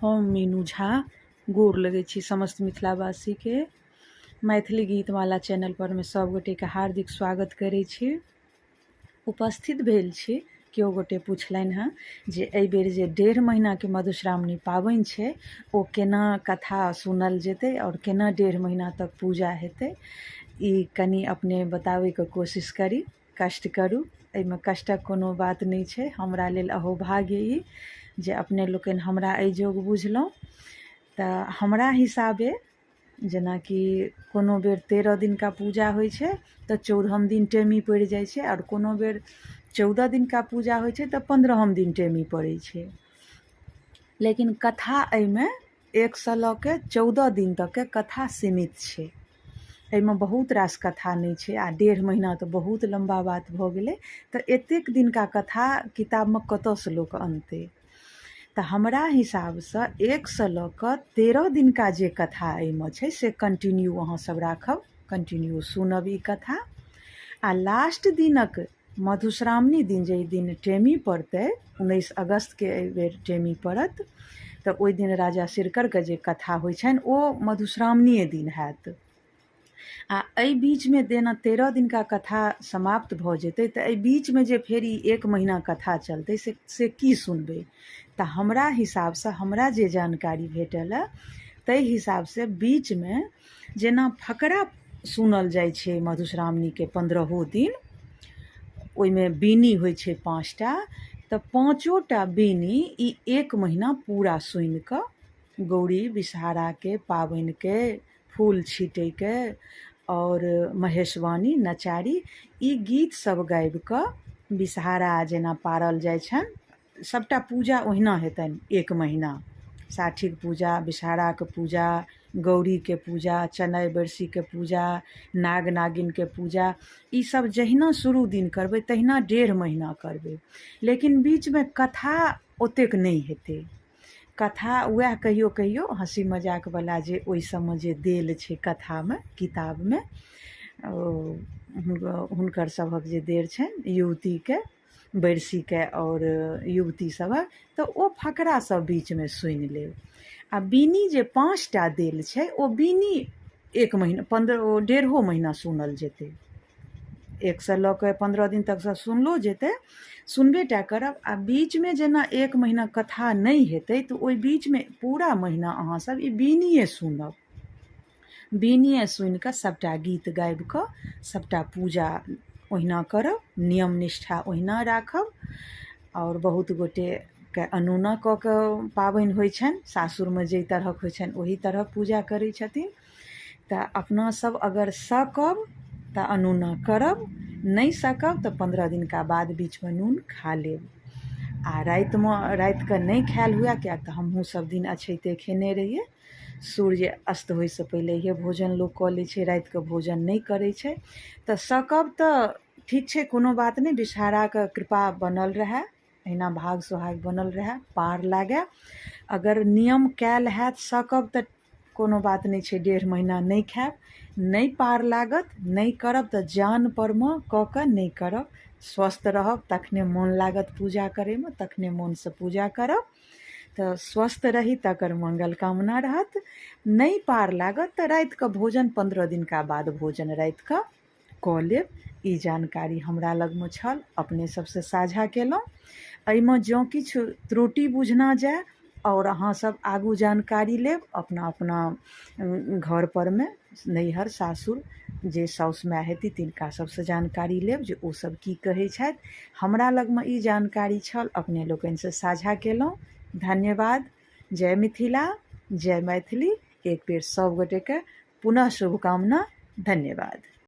हम मीनू झा गोर लगै छी समस्त मिथिलावासीके। मैथिली गीतमाला चैनल पर मे सब गोटेके हार्दिक स्वागत करै छी। उपस्थित भेल छी। केओ गोटे पुछलनि हँ जे एहि बेर जे 1.5 महीनाके मधुश्रावणी पाबनि छै ओ केना कथा सुनल जेतै आओर केना 1.5 महीना तक पूजा हेतै, ई कनि अपने बताबैके कोशिश करी, कष्ट करू। एहिमे कष्टक कोनो बात नहि छै। हमरा लेल अहोभाग्य ई जे अपने लोकनि हमरा एहि जोग बुझलहुँ। तऽ हमरा हिसाबे जेनाकि कोनो बेर 13 दिनका पूजा होइ छै तऽ 14म दिन टेमी पड़ि जाइ छै, आओर कोनो बेर 14 दिनका पूजा होइ छै तऽ 15म दिन टेमी पड़ै छै। लेकिन कथा एहिमे 1 लऽ के 14 दिन तकके कथा सीमित छै। एहिमे बहुत रास कथा नहि छै, आ 1.5 महीना तऽ बहुत लम्बा बात भऽ गेलै। तऽ एतेक दिनका कथा किताबमे कतऽसँ लोक अनतै? तऽ हमरा हिसाबसँ 1सँ लऽ कऽ 13 दिनका जे कथा एहिमे छै से कंटिन्यू अहाँ सब राखब, कंटिन्यू सुनब ई कथा। आ लास्ट दिनक मधुश्रावणी दिन, जाहि दिन टेमी पड़तै, 19 अगस्तके एहिबेर टेमी पड़त, तऽ ओहि दिन राजा सिरकरके जे कथा होइ छनि ओ मधुश्रावणीये दिन हैत। आ एहि बीचमे जेना 13 दिनका कथा समाप्त भऽ जेतै तऽ एहि बीचमे जे फेर ई 1 महीना कथा चलतै से की सुनबै? तऽ हमरा हिसाबसँ हमरा जे जानकारी भेटल हँ ताहि हिसाबसँ बीचमे जेना फकरा सुनल जाइ छै मधुश्रावणीके 15 दिन, ओहिमे बीनी होइ छै 5टा, तऽ 5टा बीनी ई 1 महीना पूरा सुनिकऽ गौरी विषहाराके पाबनिके फूल छीटैके आओर महेशवाणी नचारी ई गीत सब गाबिकऽ विषहारा जेना पारल जाइ छनि, सबटा पूजा ओहिना हेतनि 1 महीना। साठिक पूजा, विषहाराके पूजा, गौरीके पूजा, चनाइ बरसीके पूजा, नाग नागिनके पूजा, ई सब जहिना शुरू दिन करबै तहिना 1.5 महीना करबै। लेकिन बीचमे कथा ओतेक नहि हेतै। कथा वएह कहियो कहियो हँसी मजाक वला जे ओहि सबमे जे देल छै कथामे किताबमे, हुनकर सभक जे देल छनि युवतीके बरसीके आओर युवती सभक, तऽ ओ फकरा सब बीचमे सुनि लेब। आ बीनी जे 5टा देल छै ओ बीनी 1 महीना 15 1.5 महीना सुनल जेतै। 1सँ लऽ कऽ 15 दिन तक सुनलो जेतै, सुनबे टा करब। आ बीचमे जेना 1 महीना कथा नहि हेतै तऽ ओहि बीचमे पूरा महीना अहाँ सब ई बीनिये सुनब। बीनिये सुनिकऽ सबटा गीत गाबिकऽ सबटा पूजा ओहिना करब, नियम निष्ठा ओहिना राखब। आओर बहुत गोटेके अनोना कऽ कऽ पाबनि होइ छनि, सासुरमे जाहि तरहक होइ छनि ओही तरहक पूजा करै छथिन। तऽ अपना सब अगर सकब तऽ अनोना करब, नहि सकब तऽ 15 दिनका बाद बीचमे नून खा लेब। आ रातिमे रातिके नहि खायल हुए, किएक तऽ हमहूँ सब दिन अछैते खेने रहियै। सूर्य अस्त होइसँ पहिलहिए भोजन लोक कऽ लै छै, रातिके भोजन नहि करै छै। तऽ सकब तऽ ठीक छै, कोनो बात नहि, विषहाराके कृपा बनल रहए, एहिना भाग सोहाग बनल रहए, पार लागए। अगर नियम कयल हैत, सकब तऽ कोनो बात नहि छै, 1.5 महीना नहि खायब। नहि पार लागत, नहि करब तऽ जान परमे कऽ कऽ नहि करब। स्वस्थ रहब तखने मोन लागत पूजा करैमे, तखने मोनसँ पूजा करब। तऽ स्वस्थ रही तकर मंगल कामना रहत। नहि पार लागत तऽ रातिके भोजन 15 दिनका बाद भोजन रातिके कऽ लेब। ई जानकारी हमरा लगमे छल, अपने सबसँ साझा केलहुँ। एहिमे जँ किछु त्रुटि बुझना जाय आओर अहाँ सब आगू जानकारी लेब अपना अपना घर परमे, नैहर सासुर जे साउस माय हेती तिनका सबसँ जानकारी लेब जे ओ सब की कहै छथि। हमरा लगमे ई जानकारी छल, अपने लोकनिसँ साझा केलहुँ। धन्यवाद। जय मिथिला, जय मैथिली। एक बेर सब गोटेके पुनः शुभकामना। धन्यवाद।